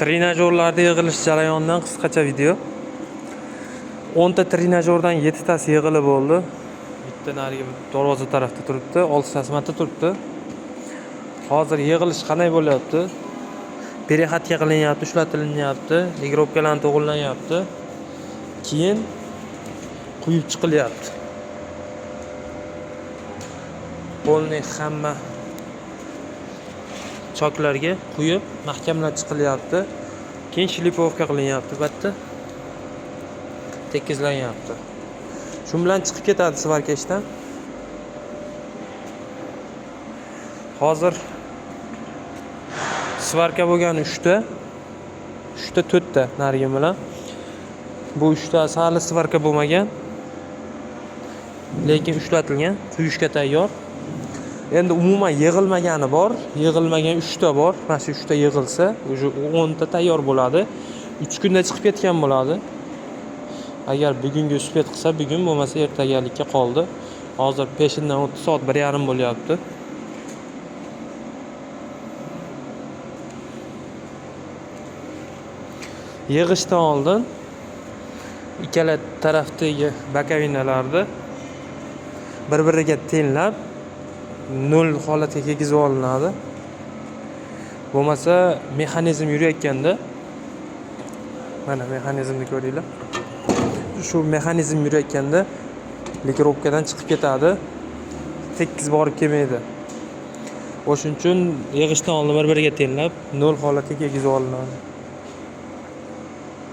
Trenajyorlarda yig'ilish jarayonidan qisqacha video. 10 ta trenajyordan 7 tasi yig'ilib bo'ldi. Bitta narigi darvoza tarafda turibdi, 6 tasi mana turibdi. Hozir yig'ilish qanday bo'lyapti? Переходка qilinyapti, ushlatilyapti, ligrovkalarni to'g'rilanyapti. Keyin quyib chiqilyapti. Polni hamma choklarga quyib mahkamlab chiqilyapti. Keyin shlipovka qilinyapti, albatta. Tekizlanyapti. Shu bilan chiqib ketadi svarka ishdan. Hozir svarka bo'lgan 3 ta, 3 ta 4 ta narigi bilan. Bu 3 tasi hali svarka bo'lmagan. Lekin ushlatilgan, quyishga tayyor. Endi umuman yig'ilmagani bor, yig'ilmagan 3 ta bor. Mana shu 3 ta yig'ilsa, уже 10 ta tayyor bo'ladi. 3 kunda chiqib ketgan bo'ladi. Agar bugungi uspet qilsa, bugun bo'lmasa ertagalikka qoldi. Hozir peshindan o'tdi, soat 1:30 bo'lyapti. Yig'ishdan oldin ikkala tarafdagi bakovinalarni bir-biriga tenglab nol holatga kelgizib olinadi. Bo'lmasa mexanizm yurayotganda, mana mexanizmni ko'ringlar. Shu mexanizm yurayotganda likirovkadan chiqib ketadi, tekis borib kelmaydi. O'shuning uchun yig'ishdan oldin bir-biriga tenglab nol holatga kelgizib olinadi.